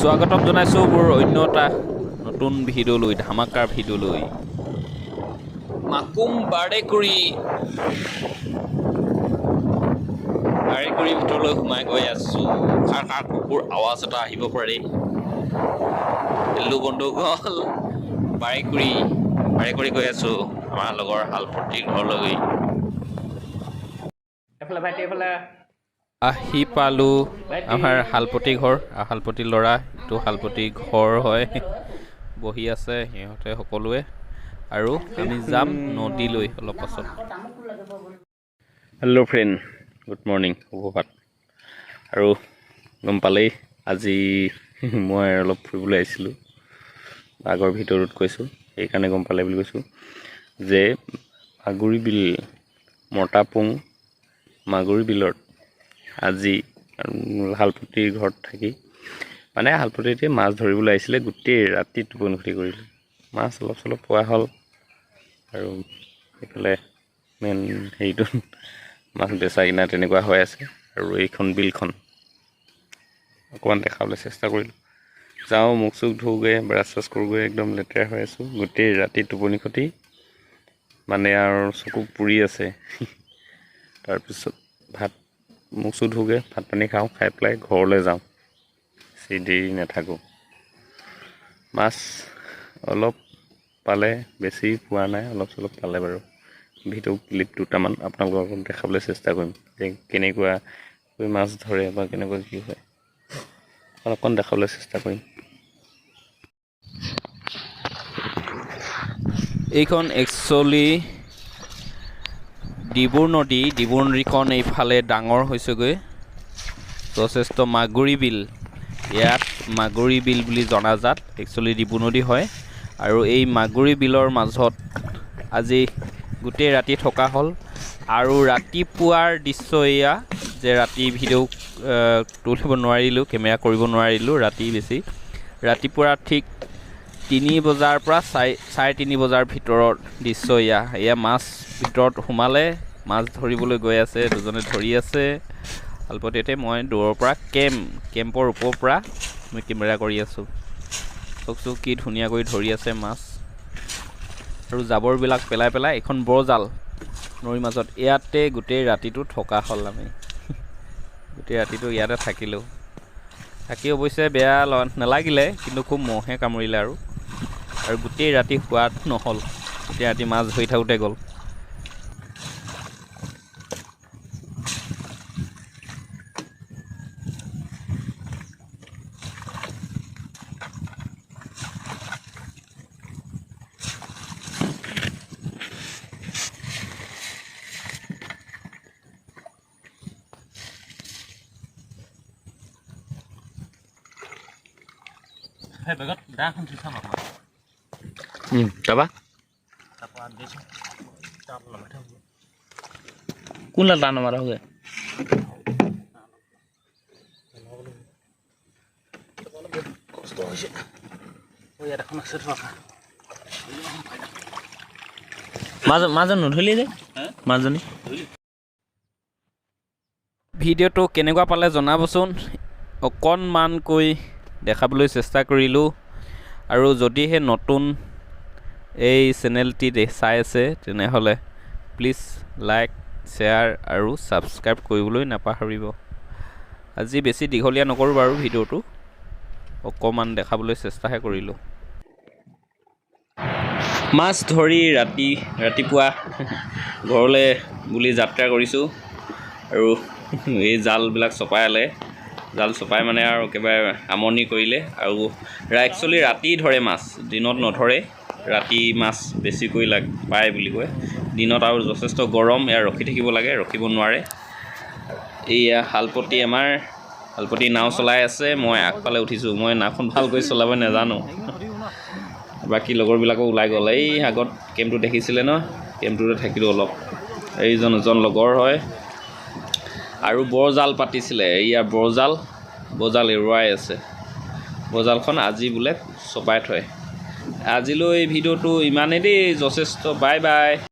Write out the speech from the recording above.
স্বাগতম জনাইছোঁ মোৰ অন্য এটা নতুন ভিডিঅ'লৈ, ধামাকাৰ ভিডিঅ'লৈ। মাকুম বাৰেকুৰি বাৰেকুৰি ভিতৰলৈ সোমাই গৈ আছোঁ। খাৰ খাৰ কুকুৰ আৱাজ এটা আহিব পাৰে। হেল্ল' বন্ধুসকল, বাৰেকুৰি বাৰেকুৰি গৈ আছোঁ আমাৰ লগৰ শালপতিৰ ঘৰলৈ। এইফালে ভাইটি, এইফালে। আহি পালোঁ আমাৰ শালপতি ঘৰ। শালপতি ল'ৰা, এইটো শালপতি ঘৰ হয়। বহি আছে সিহঁতে সকলোৱে আৰু আমি যাম নদীলৈ অলপ পাছত। হেল্ল' ফ্ৰেণ্ড, গুড মৰ্ণিং, সুপ্ৰভাত। আৰু গম পালেই আজি মই অলপ ফুৰিবলৈ আহিছিলোঁ। আগৰ ভিতৰত কৈছোঁ, সেইকাৰণে গম পালে বুলি কৈছোঁ যে মাগুৰী বিল, মতাপুং মাগুৰী বিলত আজি শালপতিৰ ঘৰত থাকি, মানে শালপতিতে মাছ ধৰিবলৈ আহিছিলে। গোটেই ৰাতি টোপনি ক্ষতি কৰিলোঁ, মাছ অলপ চলপ পোৱা হ'ল। আৰু এইফালে মেইন হেৰিটোত মাছ বেচা কিনা তেনেকুৱা হৈ আছে। আৰু এইখন বিলখন অকণমান দেখাবলৈ চেষ্টা কৰিলোঁ। যাওঁ, মুখ চুখ ধুওঁগৈ, ব্ৰাছ চাছ কৰোঁগৈ, একদম লেতেৰা হৈ আছোঁ। গোটেই ৰাতি টোপনি ক্ষতি, মানে আৰু চকু পুৰি আছে। তাৰপিছত ভাত, মুখ চুখ ধুওঁগৈ, ভাত পানী খাওঁ, খাই পেলাই ঘৰলৈ যাওঁ, বেছি দেৰি নাথাকোঁ। মাছ অলপ পালে, বেছি পোৱা নাই, অলপ চলপ পালে বাৰু। ভিডিঅ' ক্লিপ দুটামান আপোনালোকক দেখাবলৈ চেষ্টা কৰিম যে কেনেকুৱা মাছ ধৰে বা কেনেকুৱা কি হয়, অলপমান দেখাবলৈ চেষ্টা কৰিম। এইখন একচুৱেলি ডিবুৰ নদী। ডিবুৰ নদীখন এইফালে ডাঙৰ হৈছেগৈ যথেষ্ট। মাগুৰী বিল, ইয়াত মাগুৰী বিল বুলি জনাজাত, একচুৱেলি ডিবু নদী হয়। আৰু এই মাগুৰী বিলৰ মাজত আজি গোটেই ৰাতি থকা হ'ল। আৰু ৰাতিপুৱাৰ দৃশ্য এয়া যে ৰাতি ভিডিঅ' তুলিব নোৱাৰিলোঁ, কেমেৰা কৰিব নোৱাৰিলোঁ ৰাতি বেছি। ৰাতিপুৱা ঠিক 3 বজাৰ পৰা 3:30 বজাৰ ভিতৰত দৃশ্য এয়া। এয়া মাছ ভিতৰত সোমালে, মাছ ধৰিবলৈ গৈ আছে, দুজনে ধৰি আছে। আলপতিতে মই দূৰৰ পৰা কেম্পৰ ওপৰৰ পৰা মই কেমেৰা কৰি আছোঁ। চাওকচোন কি ধুনীয়াকৈ ধৰি আছে মাছ। আৰু জাবৰবিলাক পেলাই পেলাই এইখন বৰজাল নৈৰ মাজত ইয়াতে গোটেই ৰাতিটো থকা হ'ল। আমি গোটেই ৰাতিটো ইয়াতে থাকিলোঁ। থাকি অৱশ্যে বেয়া নালাগিলে, কিন্তু খুব মহে কামুৰিলে। আৰু আৰু গোটেই ৰাতি শোৱাত নহ'ল, গোটেই ৰাতি মাছ ধৰি থাকোঁতে গ'ল। তাৰপা কোন টান নমাৰা হৈ মাজত নধৰিলি যে মাজনী। ভিডিঅ'টো কেনেকুৱা পালে জনাবচোন। অকণমানকৈ দেখাবলৈ চেষ্টা কৰিলোঁ। আৰু যদিহে নতুন এই চেনেলটি চাই আছে, তেনেহ'লে প্লিজ লাইক, শ্বেয়াৰ আৰু ছাবস্ক্ৰাইব কৰিবলৈ নাপাহৰিব। আজি বেছি দীঘলীয়া নকৰোঁ বাৰু, ভিডিঅ'টো অকণমান দেখাবলৈ চেষ্টাহে কৰিলোঁ। মাছ ধৰি ৰাতিপুৱা ঘৰলৈ বুলি যাত্ৰা কৰিছোঁ। আৰু এই জালবিলাক চপাইলে, জাল চপাই মানে আৰু একেবাৰে আমনি কৰিলে। আৰু একচুৱেলি ৰাতি ধৰে মাছ, দিনত নধৰে। ৰাতি মাছ বেছিকৈ পায় বুলি কয়। দিনত আৰু যথেষ্ট গৰম, ইয়াৰ ৰখি থাকিব লাগে, ৰখিব নোৱাৰে। এইয়া শালপতি, আমাৰ শালপতি নাও চলাই আছে, মই আগফালে উঠিছোঁ। মই নাওখন ভালকৈ চলাব নাজানো। বাকী লগৰবিলাকো ওলাই গ'ল। এই আগত কেম্পটো দেখিছিলে ন, কেম্পটোতে থাকিলোঁ অলপ। এইজন এজন লগৰ হয়। আৰু বৰজাল পাতিছিলে, এইয়া বৰজাল এৰুৱাই আছে। বৰজালখন আজি বোলে চপাই থয়। আজিলৈ ভিডিঅ'টো ইমানেই দেই, যথেষ্ট। Bye bye.